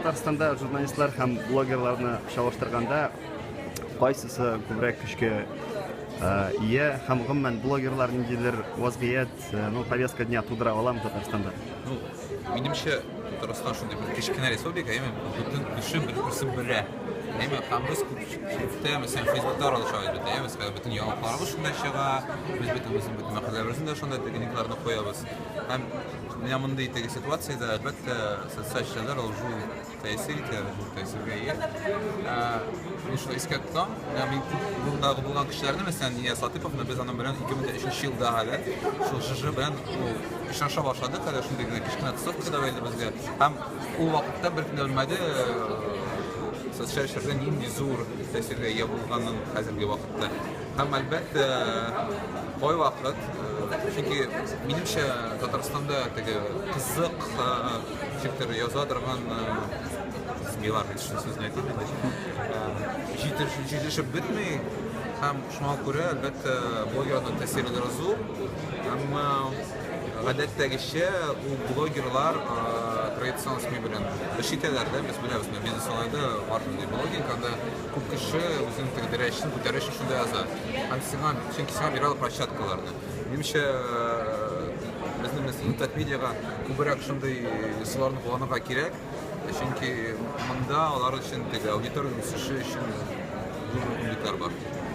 Татарстанда журналистлар һәм блогерларны чагыштырганда кайсысы күбрәк көчкә ия һәм гомумән блогерлар ниндидер вазгыять, ну, повестка дня тудыра аламы Татарстанда? Ну, минемчә, Татарстан шундый бер кечкенә республика, әйме, бөтен кеше бер-берсен белә. Әйме, һәм без күпчелектә, мәсәлән, Фейсбукта аралашабыз бит, әйме, мәсәлән, бөтен яңалыкларыбыз шунда чыга, без бөтен үзебезнең бөтен мәкаләләребезне дә шунда теге линкларны куябыз. Һәм менә мондый теге ситуациядә, әлбәттә, социаль челтәрләр ул зур тәэсир итә, зур тәэсиргә ия. Мин шуны искә тотам, менә мин күп мондагы булган кешеләрне, мәсәлән, Нияз Латыйповны без аның белән 2003 елда әле шул ЖЖ белән очраша башладык, әле шундый гына кечкенә тусовка да бәйле безгә. Һәм ул вакытта беркем дә белмәде, социаль челтәрләр нинди зур тәэсиргә ия булганын хәзерге вакытта. Һәм, әлбәттә, кайвакыт, чөнки минемчә Татарстанда теге кызык ничектер яза торган СМИлар, мин шул сүзне әйтим инде, җитешеп бетми. Һәм шуңа күрә, әлбәттә, блогерларның тәэсире зур. Әмма гадәттәгечә ул блогерлар традицион СМИ белән эш итәләр дә, без беләбез, менә бизнес онлайнда бар шундый блогинг, анда күп кеше үзенең теге дәрәҗәсен күтәрер өчен шунда яза. Һәм сиңа, чөнки сиңа бирә площадкаларны. Минемчә, безнең мәсәлән, Татмедиага күбрәк шундый ысулларны кулланырга кирәк, чөнки монда алар өчен теге аудитория үсеше өчен зур мөмкинлекләр бар.